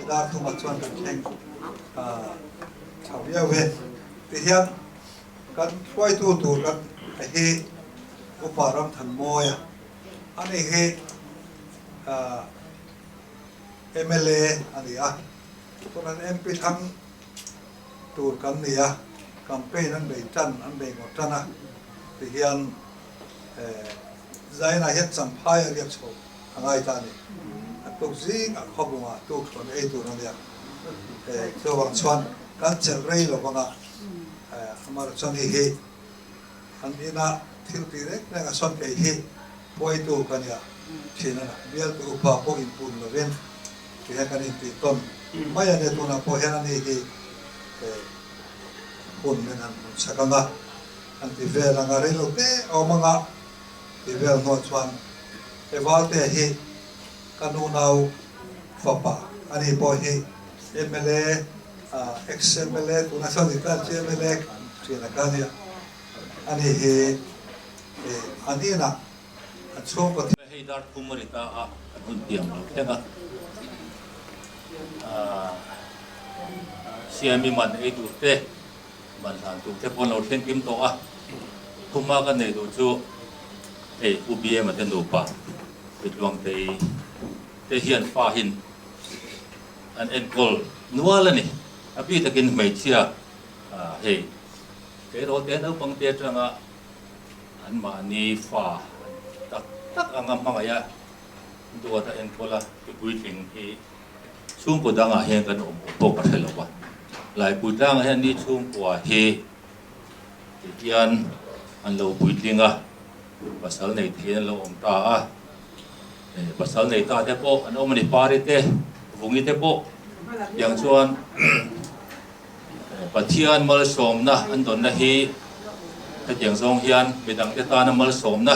Dar thumah chuan kan thleng chho viau e. Tihian kan hruaitu tur kan hi Upa Ramthanmawia ani hi mla a ni a, chuan MP thlang tur kan ni a, campaign an bei tan an bei ngawt tan a, tihian Zainah hian champhai a riak chho a ngai ta a ni. A tuk zingah khawbungah tukthuan ei tur a nia. Chuvang chuan kan chelh rei lo vanga amaherawhchu ni hi an ina thil tih reng reng a sawn kei hi huaitu ka nia thin a na. Bialtu upa pawh inpun lovin tihian kan intih tawn mai a nia. Tunah pawh hian ani hi hun min han hmun sak ang a. An ti vel ang a, rei lo te a awm ang a ti vel hnuah chuan he Valte hi ka nu nau fapa a ni pawh hi mla ex mla tuna chuan dik tak chu mla ṭhian a ka nia a ni hi an inah an chhungkaw thil Hei dar thum a ri ta a, kan hun tiang lo thleng a, Siami man ei tur te. Ban hlan tur te pawh an lo thleng kim tawh a, thuma ka nei duh chu hei U Biema te nupa Pitluangtei te hian fa hin an enkawl nual a ni. A bi takin hmeichhia hei tleirawl te naupang te atanga anmahni fa tak tak anga hmangaih a duat a enkawl a ti puitling hi Chhungkaw dangah hian kan awm awm pawh ka hre lo a, Laipui tlangah hian ni chhungkua hi ti hian an lo puitling a, pasal nei theiin an lo awm ta a, pasal nei ta te pawh an awm a ni, Pari te, Vungi te pawh tiang chuan Pathian malsawmna an dawnna hi hetiang zawng hian midangte tana malsawmna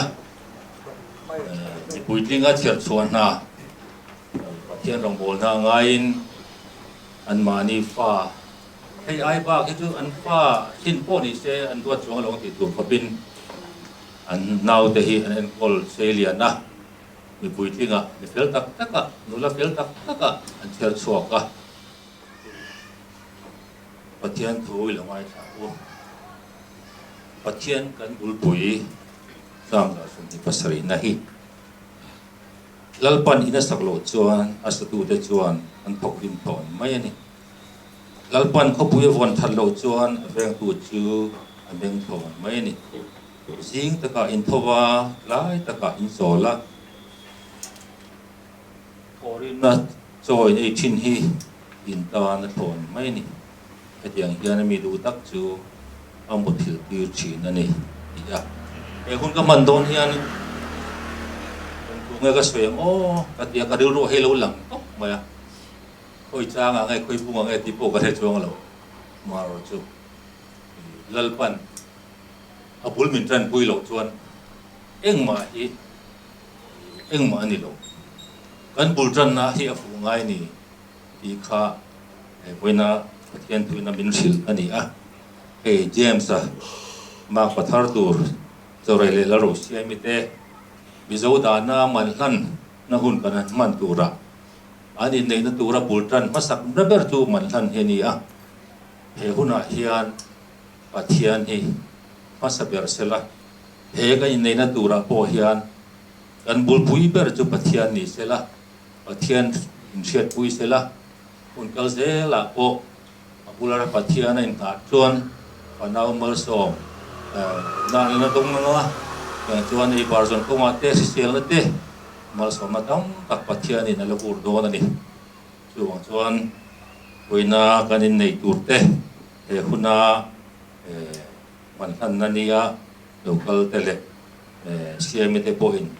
mipuitlinga chhiarchhuah hna Pathian rawngbawlna a ngaiin anmahni fa hei ai bak hi chu an fa thin pawh ni se an duat chuang lo ang tih tur khawpin an naute hi an enkawl sei lian a, mipui tlingah mi fel tak takah nula fel tak takah an chher chhuak a. Pathian thu i lo ngaithla u. Pathian kan bulpui tlangzah 27 na hi. Lalpan in a sak loh chuan a satute chuan an thawk rim thawn mai a ni. Lalpan khawpui a vawn that loh chuan a vengtu chu a meng thawn mai a ni. Zing takah in tho va, tlai takah in chawl a. Thawhrimna chaw in ei thin hi in tan a thawn mai a ni. Hetiang hian a mi duh tak chu a muthilh tir thin a ni tih a. He hun ka hman dawn hian eng thu nge ka sawi ang aw ka ti a, ka rilru a hei lo lang tawp mai a, khawi changah nge khawi bungah nge tih pawh ka hre chuang lo. Marawh chu Lalpan a bul min tanpui loh chuan engmah hi engmah a ni lo. Kan bul tanna hi a fuh ngai ni. Tih kha he vawiina Pathian thuina min hrilh a ni a. Hei James-a mark pathar tur Chawrei leh Lalro Siami te Mizo dahna man hlan na hun kan han hman tura an inneihna tura bul tan hmasak na ber chu man hlan hi a ni a. He hunah hian Pathian hi hmasa ber sela he kan inneihna turah pawh hian kan bulpui ber chu Pathian ni sela. Pathian inhriatpui sela, hun kal zelah pawh a bulara Pathian a inngah chuan fanau malsawm na la dawng ang a, chuan ei bar zawn kawngah te hriselna te malsawmna tam tak Pathianin a la vur dawn a ni. Chuvang chuan puina kan inneih tur te he huna hmanhlanna nia lo kal te leh siami te pawhin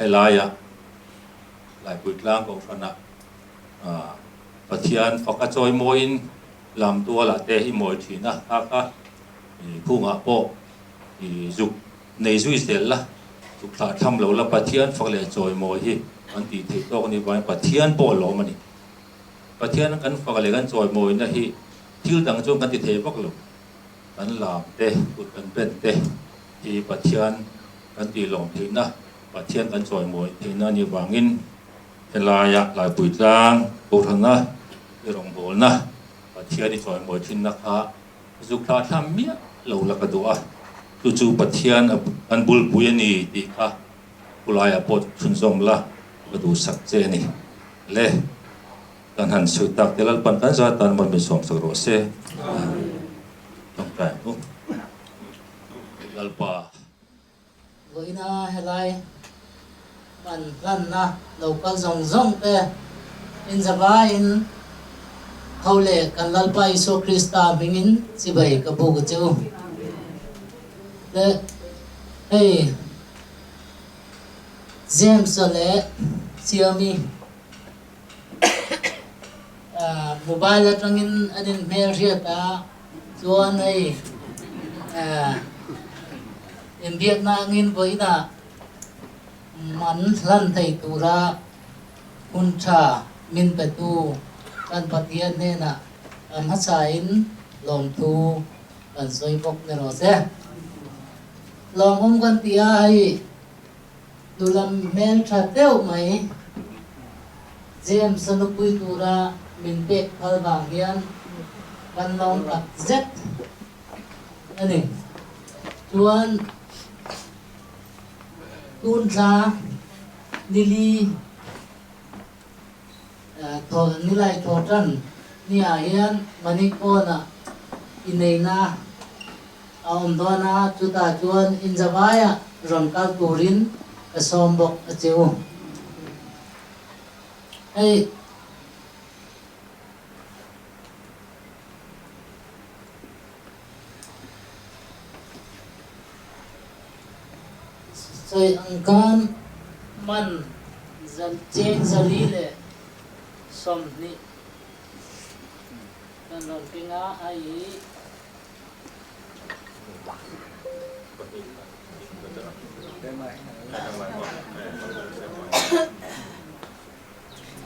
Helaia Laipui tlang kohhranah Pathian faka chawi mawiin lam tualah te i mawi thin a, kha kha khungah pawh i zuk nei zui zel la, zuk thlah tham lo la, Pathian fak leh chawi mawi hi kan tih theih tawk a nih vangin Pathian pawh a lawm a ni. Pathian kan fak leh kan chawi mawina hi thil dang chuan kan ti thei vak lo, kan lam te, kut kan ben te hi Pathian Kan tih lawm theihna, Pathian kan chawimawi theihna a nih vangin helaia Laipui tlang Kohhrana. I rawngbawlna Pathian i chawimawi thinna kha zuk thlah thlam miah lo la ka duh a, chu chu Pathian an bulpui a ni tih kha khulaiah pawh chhunzawm la ka duhsak che a ni. Le, kan han sawi tak te Lalpan kan zat tan mawi min sawmsak rawh se. Tawngtai ang u. Lalpa. Vawiina helai man hlanna lo kal zawng zawng te inzavaiin tho leh kan Lalpa Isua Krista hmingin chibai ka buk a che u. Le hei James-a leh Siami mobile atangin an inhmelhriat a chuan hei inbiakna angin vawiinah man hlan thei tura hun tha min petu kan Pathian hnenah kan hmasain lawmthu kan sawi bawk ni rawh se. Lawmawm kan ti a hei. Dulam hmeltha deuh mai James-a nupui tura min pek phal vang hian kan lawm tak zet a ni. Chuan tun thla nili nilai thaw tan niah hian Manikawn-ah inneihna a awm dawn a, chutah chuan inzavaiah rawn kal turin ka sawm bawk a che u. Hei. Sawi ang khan man cheng 420 kan rawn ping a, hei hi.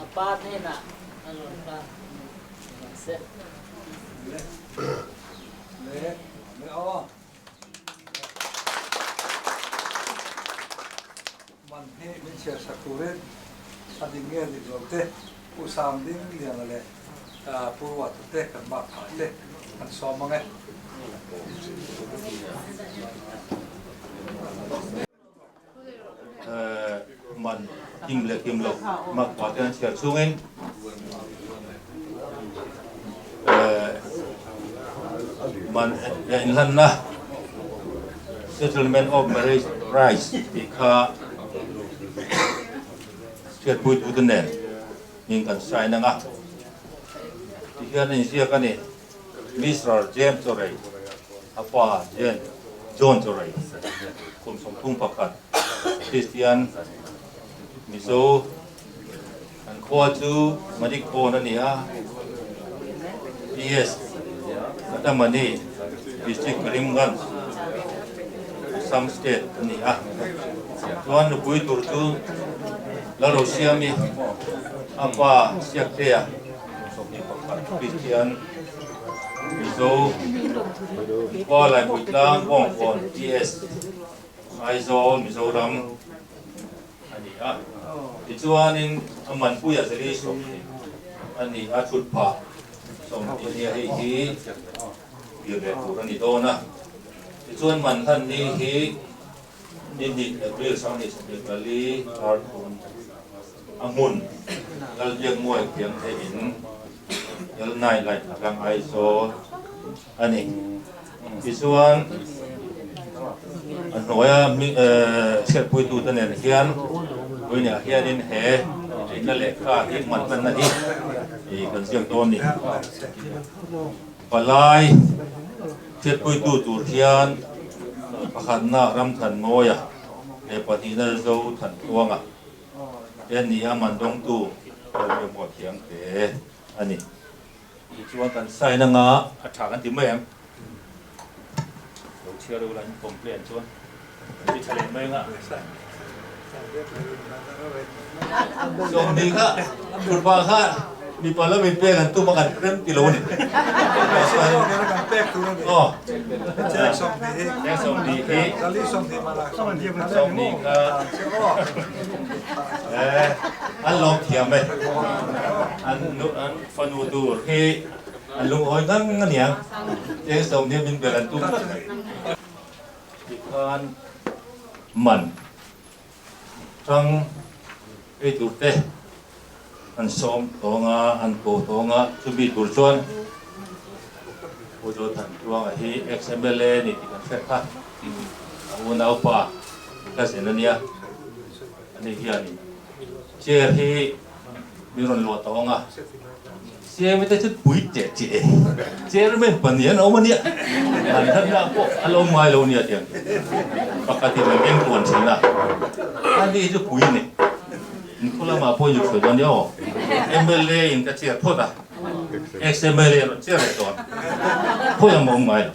A pa hnenah a rawn pa se. Man hi min chhiar sak turin a ding nge dik lo te Pu Sang Ding Liana leh Pu Ruata te kan bak phah te kan sawm ang e. Man kim leh kim loh mak pah te an chhiar chungin man inhlanna Settlement of Marriage Rights tih kha hriatpuitute nen hming kan sign ang a, tihian a inziak a ni. Mister James Chorei, a pa Jen John Chorei, kum 31, Kristian Mizo, an khua chu Manikkawn a ni a, PS Katamani, District Karimganj, Assam State a ni a. Chuan nupui tur chu Lalrosiami, a pa Siaktea, 21, Kristian Mizo khua Laipuitlang Bawngkawn PS Aizawl Mizoram a ni a. Tichuanin a manpuia zali 20 a ni a, thut phah 20 nia hei hi kir leh tur a ni dawn a. Tichuan man hlan ni hi Ni hnih April 2024 kar thum a hmun Lalbiakmuai thiam theihin L9 Light a tlang Aizawl a ni. Tichuan a hnuaia hriatpuitute nen hian Puinia hianin he inneihna lehkha hi hman hmanna hi kan ziak dawn ni. Palai hriatpuitu tur hian pakhatna Ramthanmawia leh pahnihna Zothantuanga te an ni a, man dawngtu Lalbiakmuah thiam hle a ni. Tichuan kan sign anga a tha kan ti mai em? Lo chhiar ula in complain chuan kan ti tha leh mai anga. 20 kha thutpa kha mipa lamin pek an tum a kan rem ti lo a ni. Aw. 20 hi. 20 kha. An lawm thiam e. An nu an fanu tur hi an lungawi ngang a niang. Cheng sawmhnih min belh an tum tlat mai. Tikhan man tang ei tur te an sawm tawng a, an ko tawng a, chumi tur chuan Pu Zothantuanga hi ex-MLA a ni tih kan hre kha. A unaupa cousin a nia. Ani hianin chair hi min rawn luah tawh ang a, CM te chu pui teh teh e, chairman pahnih an awm a nia, an hlatna pawh a lo awm ngai lo nia tiang pakhatin an keng tuan thin a, ani hi chu pui a ni, in khaw lamah pawh in zuk sawi dawn nia aw, mla in ka chair phawt a, ex mla rawn chair leh dawn, khawi ang a awm ngai lo.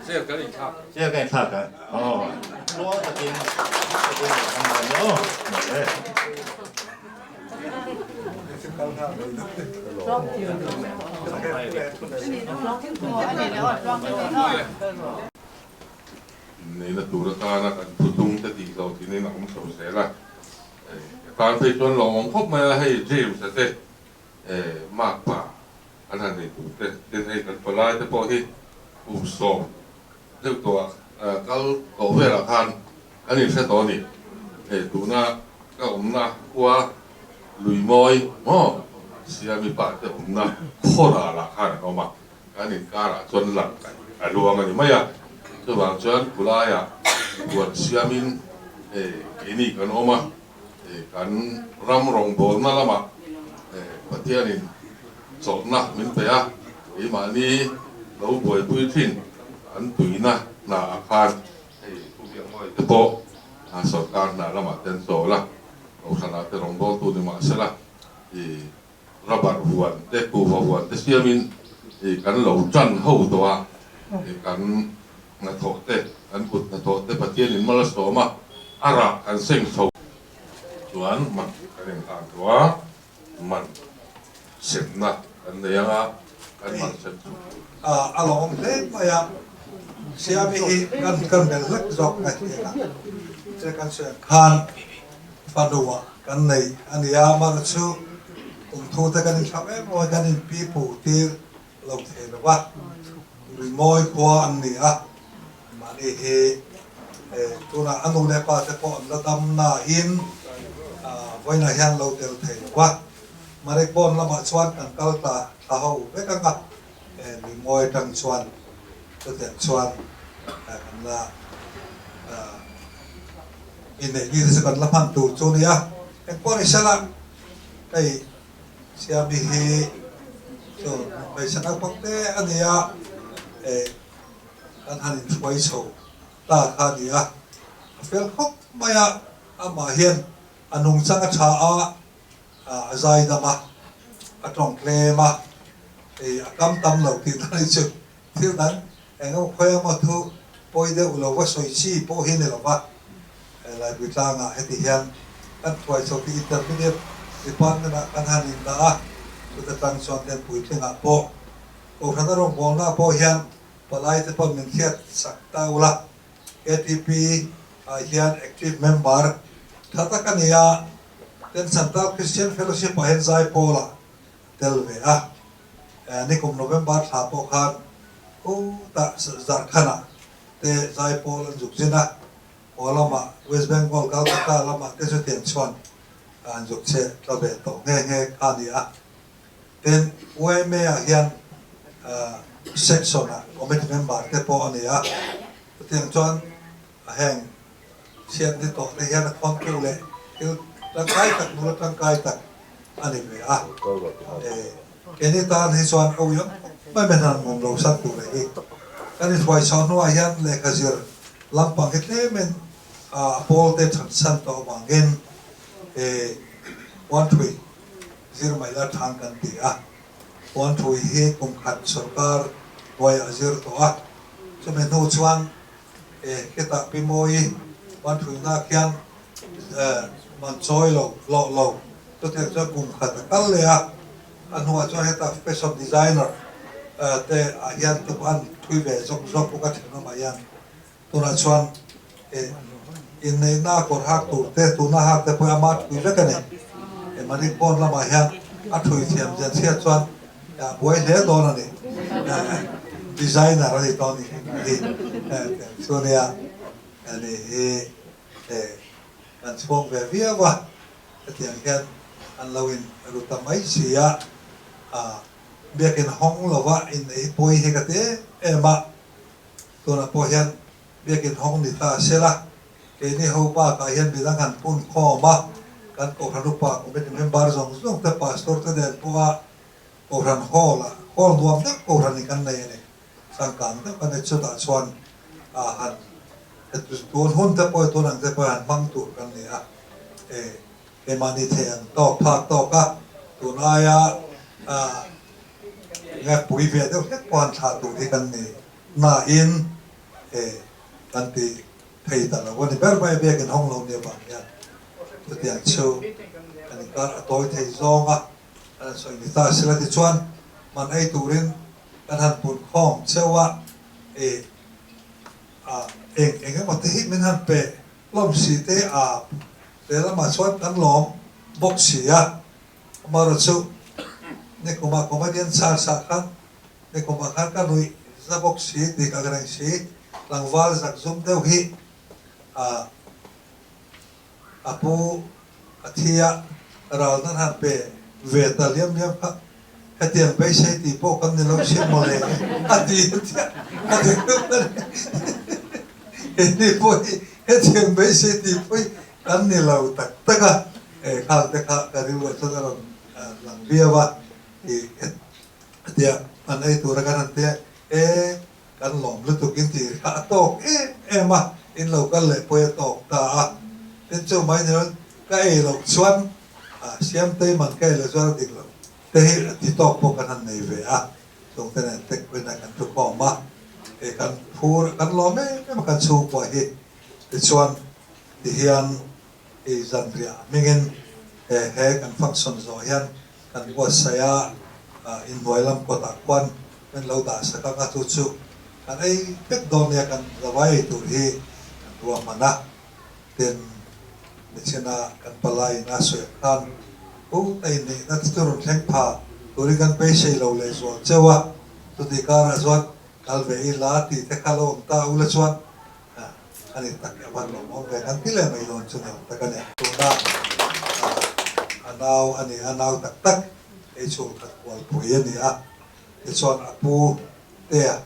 Chair kan inthlak. Chair kan inthlak a. Aw. Tluang takin aw. Neihna tur atana kan thutung te tih loh tinin a awm chho zel a. Ka tan phei chuan lawmawm khawp mai a, hei James a te Mark pa an han nei tur te, tin hei kan palai te pawh hi kum sawm deuh tawh ah kal tawh velah khan kan inhre tawh a ni. Hei tuna ka awmna khua Luimawi maw Siami pa te awmna khawralah khan an awm a, kan inkarah chuan lang kaih a luang a ni mai a, chuvang chuan khulaiah huan siamin hei keini kan awm a, kan ram rawngbawlna lamah Pathianin chawlhna min pe a, keimahni lo buaipui thin an tuina hna ah khan hei thubiakmawi te pawh sawrkar hna lamah te an chawl a, kohhranah te rawngbawltu ni mahsela i Rubber huan te, kuhva huan te siamin kan lo tan ho tawh a, kan hnathawh te, kan kut hnathawh te Pathianin mal a sawm a, a rah kan seng chho. Chuan man kan inhlan tawh a, man semna kan nei ang a, kan man sem chu. A lawm hle mai a, Siami hi kan kan bel hlek zawk mai thei a, che kan sawi ang khan fanu ah kan nei a ni a, amaherawh chu kum thu te kan inthlau em em a, kan in pi pu tir lo thei lo va, Luimawi khua an ni a, mahni hi tunah a nu leh pa te pawh an la dam nain vawiinah hian lo tel thei lo va, Marikbawn lamah chuan kan kal ta thla ho vek ang a, Luimawi atang chuan chutiang chuan kan la. Inneih ni te chu kan la hman tur chu a nia. Engpawh ni sela hei Siami hi chu hmeichhe naupang te a ni a, eh kan han inhruai chho ta kha a ni a. A fel khawp mai a, amah hian a nungchang a tha a, a zaidam a, a tawng tlem a, eh a kam tam lo tih na ni chu Thil dang eng emaw khawi emaw thu pawi deuh lo va sawi chi pawh hi ni lo va, Laipui tlangah heti hian kan thuai chho tih Intermediate Department ah kan han indah a, chuta tang chuan hian puitlingah pawh Kohhran a rawngbawlna pawh hian palai te pawn min hriat sak ta ula, KTP ah hian active member tha tak a ni a, ten Santal Christian Fellowship ah hian Zaipawl ah tel ve a. Nikum November thla pawh khan Utah Jharkhand-ah te zaipawl an zuk zin a, haw lamah West Bengal Calcutta lamah te chutiang chuan an zuk chhe tla ve tawh nghe nghe kha a ni a. Tin, YMA-ah hian section-ah committee member te pawh a ni a, chutiang chuan a heng chhiat ni tawh te hian a khawntu leh thil tangkai tak nula tangkai tak a ni ve a. Keini tan hi chuan a uiawm khawp mai mai hnan ngawm lo san tur leh hi. Kan inhruai chhoh hnuah hian lehkha zir lampang hi tlemin a pawl te that san tawh avangin Puanthui zir mai la thang kan ti a. Puanthui hi kum khat sorkar hnuaiah a zir tawh a, chumi hnu chuan Hetah Pi Mawi Puanthuina khian man chawi lo, hlawh lo, chutiang chuan kum khat a kal leh a, a hnuah chuan hetah fashion designer te ah hian te pawh an thui ve zawk zawk bawk a thenawmah hian tunah chuan Inneihna a kawr hak tur te, tuna hak te pawh hi ama thui vek a ni. Emani pawn lamah hian a thui thiam zia chhiat chuan a buai hle dawn a ni. Designer a ni dawn ni chu nia ani hi kan chhuang ve viau a, hetiang hian an lo in ru ta mai si a, biakin hawng lova inneih hi pawi hi ka ti em em a, tunah pawh hian Biakin hawng ni ta se la, keini ho bakah hian midang han pun khawm a, kan Kohhran upa committee member zawng zawng te pastor te nen pawha Kohhran hall ah hall nuam deuh Kohhran in kan nei a ni, changkang deuh kan nei chutah chuan ah han tun hun te pawh tun ang te pawh han hmang tur kan ni a, e keimahni thei ang tawk phak tawk a tun aia ah nge pui ve deuh hlek pawh han thlah tur hi kan ni nain e kan ti thei ta lo a ni ber mai a biakin hawng lo nia vang hian chutiang chu kan inkar a tawi thei zawng a kan han sawi ni ta sila tichuan man ei turin kan han pun khawm cheu a e a eng eng emaw te hi min han pe hlawm si te a lehlamah chuan kan lawm bawk si a amaherawhchu nikumah comedian charge ah khan Nikumah khan ka nuih za bawk si tih ka reng si, tlangval zak zum deuh hi a a pu a thi a, ral nan han pe ve ta liam liam kha hetiang beisei tih pawh kan ni lo sin mawle a ti a tia a ti deuh a ni. Keini pawh hi hetiang beisei tih pawh hi kan ni lo tak tak a, khang te kha ka rilruah chuan a rawn lang viau a, Tia an ei tura kan han tia e kan lawm lutuk in tih kha a tawk em em a, in lo kal leh pawh hi a tawk ta a, tin chu mai ni rawn ka ei loh chuan Siamtei man ka ei loh chuan a dik loh te hi ti tawk pawh kan han nei ve a, chung te nen tek pawhin a kan thu khawm a, e kan phur kan lawm em em a kan chhungkua hi tichuan tihian ei zanriah hmingin he he kan function zawh hian Kan buatsaih a, inhnuai lam kawtah khuan min lo dah sak ang a, chu chu kan ei vek dawn nia, kan zavai ei tur hi kan ruahman a, tin nichina kan palaiin a sawi ang khan u ta inneihna te chu rawn thleng pha turin kan beisei lo leh zual cheu a, chuti karah chuan kal ve ila tih te kha lo awm ta ula chuan a ni tak a van lawm awm ve kan ti leh mai dawn chu ni awm tak a ni. Tuna a nau a ni a, nau tak tak hei chhung khat kualpui a ni a, tichuan a pu te a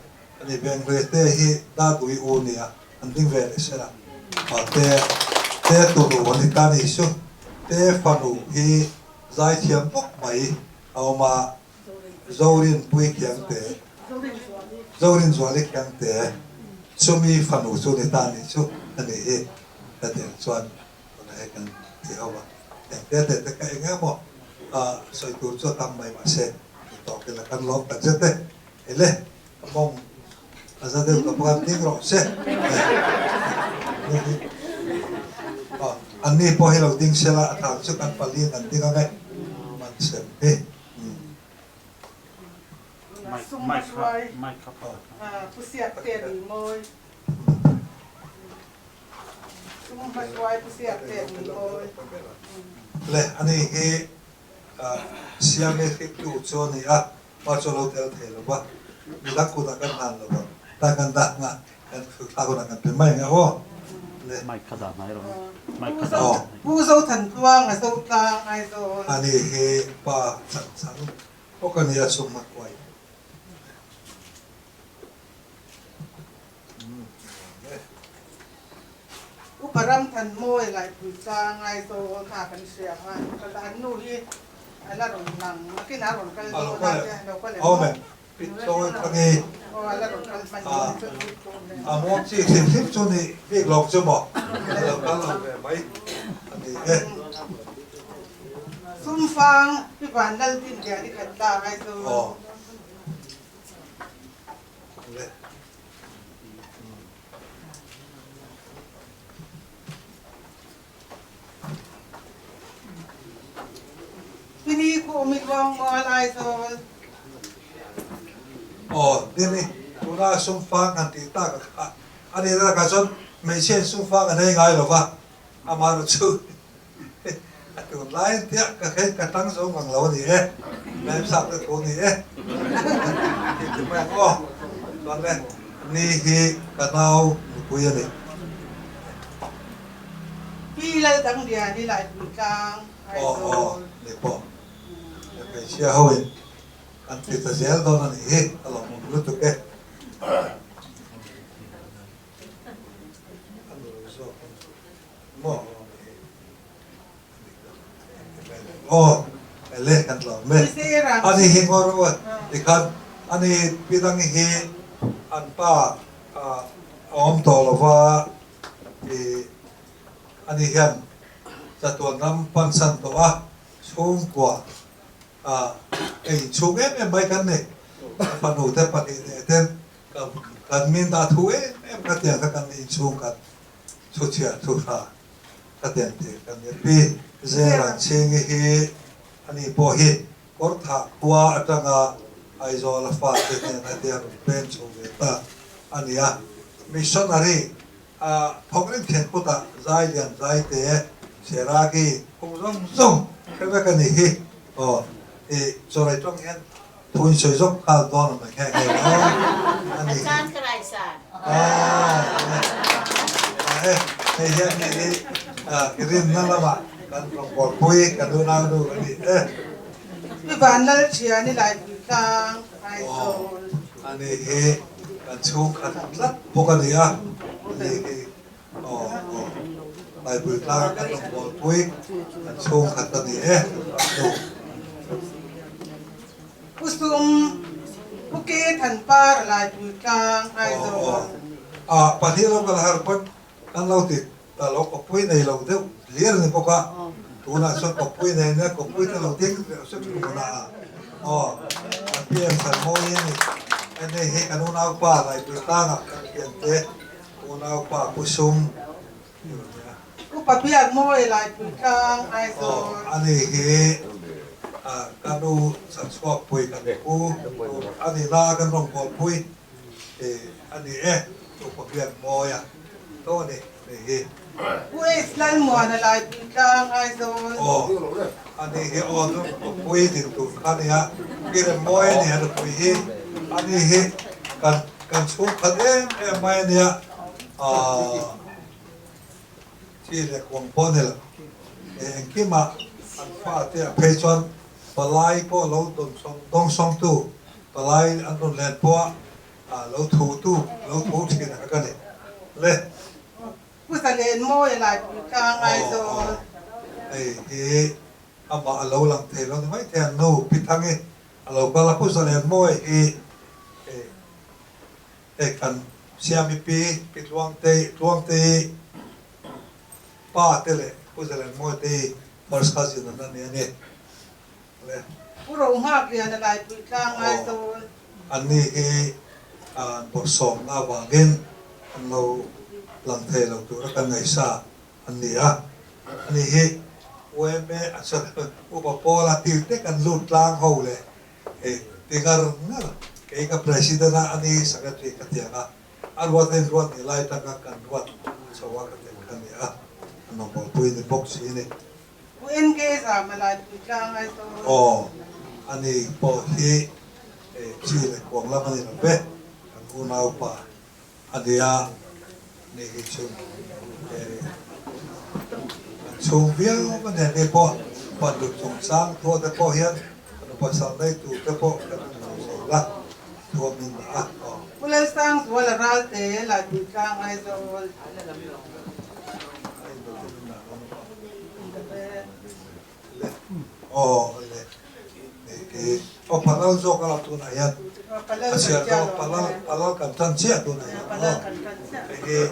ni Vengre te hi Dadui u ni a, an ding ve leh sela te te tunu a ni ta ni chu te fanu hi zaithiam bawk mai a awm a. Zorinpui Khiangte, Zorinzuali Khiangte, chumi fanu chu ni ta nih chu a nih hi ka ti ang chuan tunah hian kan ti ho a, eng te te te kha eng emaw sawi tur chu a tam mai mahse ni tawk ila kan lawm tak zet e, ele ka mawng a za deuh ka bawk a ding rawh se an ni pawh hi lo ding sela a thang chu kan paliin an ding ang e man sem hi. Le ani hi Siame hringtu chu a ni a, pa chu a lo tel thei lo va, midang kutah kan hlan lo va, ta kan dah nga kan thla hunah kan pe mai ang e aw. Le. Ani hi pa changchang bawk a nia chhung hma kuai. Upa Ramthanmawi Laipuitlang Aizawl kha kan hria a, an nu hi a la rawn lang nakin a rawn kal dawn a tia lo kal em A muang chi hrim hrim chu ni bik lo chu maw a lo kal lo ve mai a ni e. Sumfang Pi Vanlaldinliani khat ta Aizawl. Tini khu awm i luang mual Aizawl. Aw Tini, tuna sum fang han tih tak a kha a ni lakah chuan. Hmeichhia in sum fang an ei ngai lo va, amaherawh chu a tun lai an tia ka hre ka tang zo ngang lo a ni e, Memsap te thu a ni e tih ti mai ang aw. Chuan le ni hi ka nau nupui a ni. Pi Laldanglia ni Laipui tlang Aizawl. Aw aw ni pawh hmeichhia ho in kan ti ta zel dawn a nih hi a lawmawm lutuk e. Ani hi ngaw rawh tikhan ani pi dang hi an pa a awm tawh lo va ih ani hian chatuan ram pansan tawh a chhungkua ah ei chhung em em mai kan ni a fanu te pahnih leh ten Kan min dah thu em em ka tiang kha kan inchhung kan thu chhiah thu hra ka tiang tih kan ni. Pi Zerang Chhingi hi ani pawh hi Kawrthah khua atanga Aizawl a fate hnena te a rawn peng chho ve ta a ni a. Missionary a thawk reng thian kutah zai lian zai te Seragi kawng zawng zawng hre vek a nih hi aw i chawlei tawng hian Thu in sawi zawk nghal dawn ang nghe nghe lo a ni. Aw hei hian mi hi i rinna lamah kan rawngbawlpui kan unau nu a ni e. I van lal thian i laipui tlang Aizawl. Aw ani hi kan chhungkhat tlat bawk a ni a, ani hi aw aw laipui tlang kan rawngbawlpui kan chhungkhat a ni e nu. Pu Sum, Pu Ke Than Par Laipui Tlang Aizawl. Aw pahnih lo kal har pawn kan lo ti ta lo kawppui nei lo deuh hlir a ni bawk a, tunah chuan kawppui nei nia kawppui te lo ding reuh sep sep hmunah a aw kan PM Thanmawi a ni. Hei hi kan unaupa Laipui Tlangah kan thiante unaupa Pu Sum Upa biak mawi Laipui tlang Aizawl. Aw ani hi ka nu chhanchhuak pui kan pu tur a ni na kan rawn kawl pui a ni e Upa biak mawi a to a ni ni hi. Pu Ace Lalmuana Laipui tlang Aizawl. Aw ani hi aw chu pui din tur kha a nia Kirem mawi a ni a nupui hi ani hi kan kan chhungkhat em em mai a nia. Chi leh kuang pawh a ni lo. Engkimah an fate ah phei chuan palai pawh lo dawng sawngtu, palai an rawn len pawha lo thutu, lo thu thin ang ka ni le. Pu Zalenmawi Laipui tlang Aizawl. Hei hi amah a lo lang thei lo ni maithei a, nu Pi Thangi a lo kal a, Pu Zalenmawi hi Hei kan Siami pi, Pi Tluangtei, Tluangtei pa te leh Pu Zalenmawi te hi first cousin an la ni a ni. Le. Pu Rohngak Liana Laipui tlang Aizawl. Anni hi an bawrhsawmna avangin an lo lang thei lo tura kan ngaihsa an ni a. Ani hi yma a chuan Upa Pawla tir te kan lut tlang ho leh Hei ti ngar ngar kei ka president a ani secretary ka ti ang a, a ruat a inruat ni lai taka kan ruat chho a ka ti ang kha ni a, a nawmawlpui ni bawk si a ni. Pu NK Zamalai Puitlang Aizawl. Aw, ani pawh hi hei chi leh kuang lam a ni lo ve, kan unaupa a nia ni hi chu hei kan chhung viau a nia ni pawh pan lut chungchang thuah te pawh hian kan upa sal nei tur te pawh kan lo sawi la thuam in dah a aw. Pu Lalsangzuala Ralte Laipui Tlang Aizawl. Aw le hei aw palal zawk a la tunah hian a chhiar zawk palal palal kan tan chiah tunah hian aw hei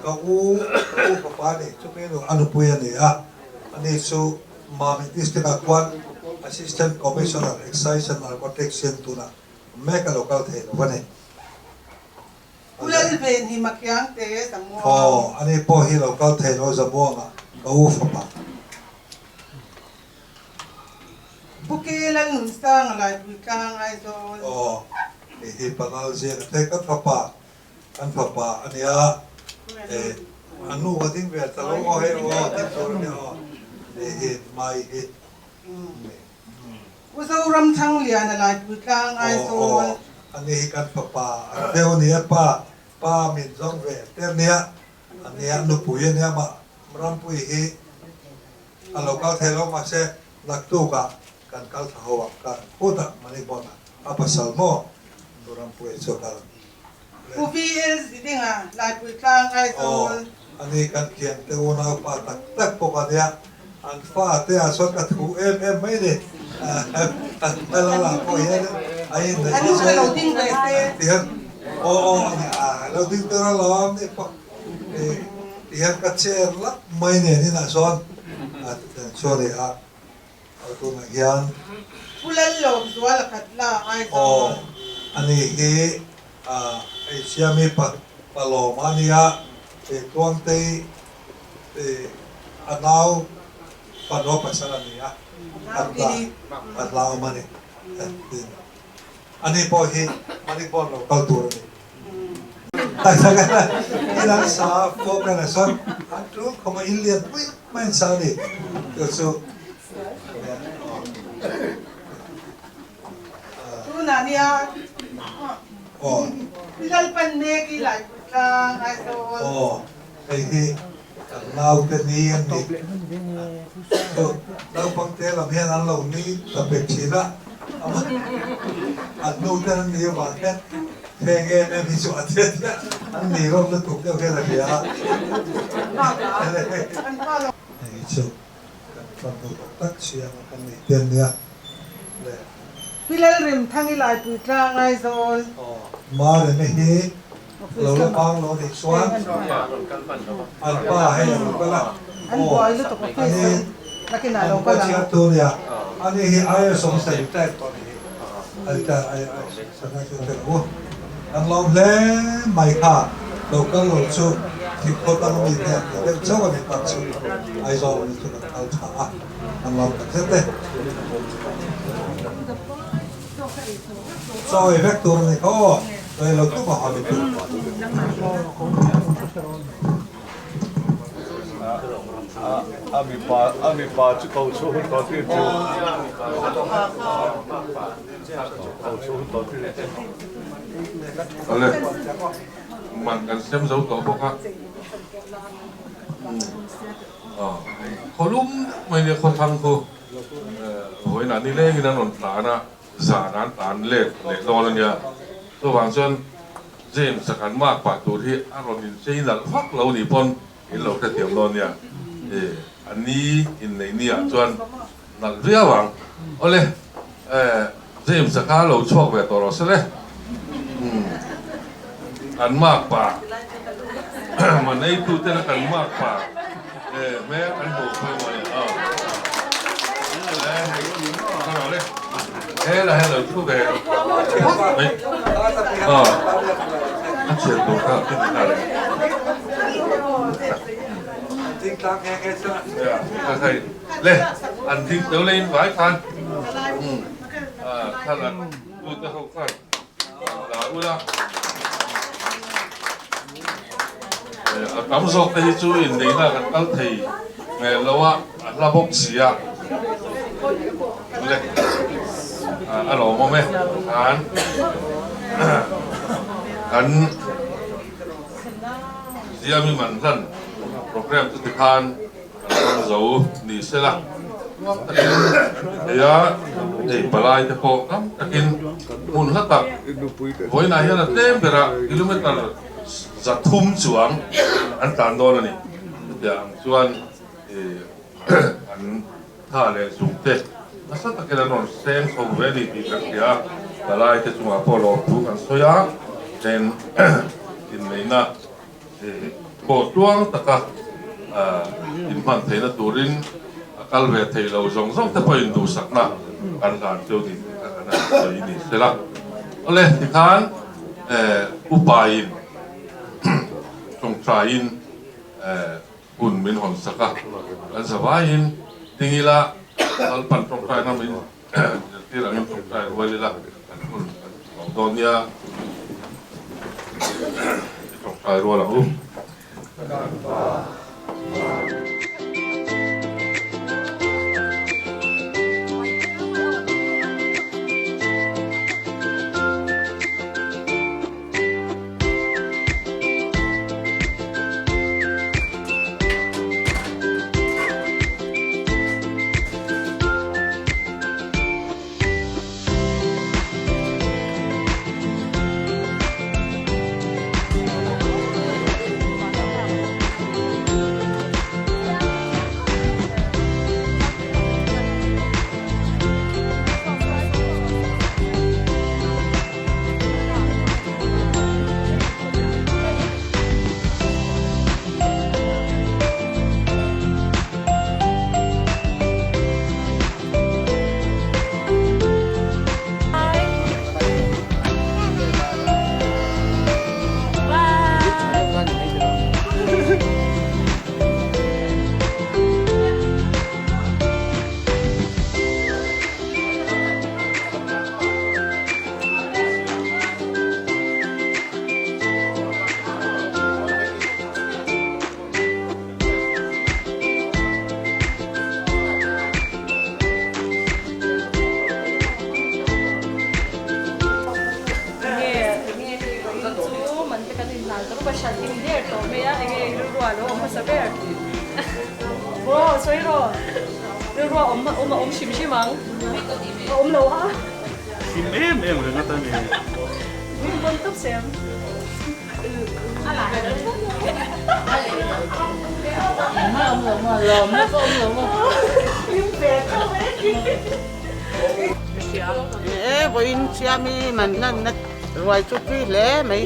ka u ka u fapa a ni chumi nu a nupui a ni a ani chu Mami district ah khuan Assistant Commissioner Excise and Narcotics in tunah mek a lo kal thei lo a ni. Pu Lalven hi Makhiang te Zamuang. Aw, ani pawh hi lo kal thei lo Zamuanga ka u fapa. Pu Ke Lalnunsanga Laipui Tlang Aizawl. Aw, hei hi Panal Ziaka te kan fapa. Kan fapa a nia e a nu a ding ve ta lo aw hei aw ding tur a nia aw ni hi mai hi ni. U Zoram Thangliana Laipui tlang Aizawl. Aw aw a ni hi kan fapa a deuh a nia pa pa min zawng ve ter nia a nia nupui a nia mah Rampui hi a lo kal thei lo mahse naktuk ah kan kal thla ho ah kan khutah Manipur ah a pasal maw Nu Rampuia chu a kal. Pu VL Zidinga, Laipui tlang Aizawl. Aw, ani kan thiante unaupa tak tak bawk a nia, an fate ah chuan ka thu em em mai ni. An hmel ah pawh hian a inneih Anu ka lo ding ve se. Tihian aw aw ani a lo ding tur alawm ni pawh tihian ka chair lap mai nen inah chuan a chuan i a tunah hian. Pu Lallawm zual a khat la Aizawl. Aw ani hi hei Siami Palawm a nia, Tluangtei a nau fanu a pasal a ni a, a hla awm a ni. Ani pawh hi Manipur lo kal tur a ni. In an sa a, Falkland ah sawn an tul khawp a, in lian pui mai an sa a ni. Chu chu Tunah nia Lalpan mek i Laipui tlang Aizawl. Aw hei hi kan naute ni an ni. Chu naupangte lam hian an lo ni ta pek thin a, an nute an ni avang hian heng em em hi chu a thiat hian an ni rawm lutuk deuh hian a hria a. Hei chu kan fanu tak tak chiang a kan nei te an nia le. Pi Lalremthangi Laipui tlang Aizawl. Marina hi lo la bang lo nih chuan an pa hei a lo kal a, aw ani an pa chiar tu nia, ani hi IAS officer retired tawh a ni hi, a retired IAS officer na chu tel u, kan lawm hle mai kha lo kal lo chu thingkhaw tang mi te an ni deuh chauh a ni tak chu Aizawl ami chu kan kal tha a, kan lawm tak zet e. Chawi vek tur a ni kha aw, chawi lo tum a haw ni tur. A mipa a mipa chu ko chhuah hun tawh tir chu ko chhuah hun tawh tir chu. Awle, man kan sem zo tawh bawk a. Khawlum mai nia khawthlang khu. Vawiinah nilengin an rawn tlan a, zan an tlan let leh dawn a nia. Chuvang chuan James-a kan mark pah tur hi a rawn inchei nalh vak lo nih pawn in lo hrethiam dawn nia. A ni inneih niah chuan nalh viau ang. Awle, James-a kha lo chhuak ve tawh rawh se le. Kan mark pah, man eitute la kan mark pah. Hmel kan hmuh pawh emaw ni a. He la he lo thu ve mai. A thian tur kha tin ta le. Le an ding teu le in vai khan. Khan an tu te ho khan. La ula. A tam zawk te hi chu inneihna kan kal thei hmel lo a, a hla bawk si a. Le, a lawmawm e. Khan kan Ziami man hlan program chu tikhan kan hmang zo ni sela takin thei a, hei palai te pawh tam takin hmun hla tak vawiinah hian a tlem berah kilometer 300 chuang an tlan dawn a ni. Chutiang ang chuan an tha leh zung te nasa takin an rawn seng chho ve a ni tih kan hria a, palai te chungah pawh lawmthu kan sawi a, then inneihna Pawh tluang taka inhman theihna turin a kal ve thei lo zawng zawng te pawhin duhsakna kan hlan cheu ni tih kha kan han sawi ni se la. Awle, tikhan upain tawngtaiin hun min hawn sak a, kan zavaiin ding ila Lalpan tawngtaina min zirtir angin tawngtai rual ila kan hun kan tawp dawn nia. tawngtai rual ang u. Kan Pa. Enge enge hei vawiin chu man te kan inhlan ta rup a hran hlim der tawh mai a enge rilru ah lo awm hmasa ber aw sawi rawh rilru ah awm awm a awm hrim hrim ang a awm lo a. Hlim em em ringawt a ni. Min pawn tawp sem. E vawiin siami man hlanna ruai chu tui hle mai.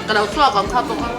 Ka lo chhuak ang kha bawk a.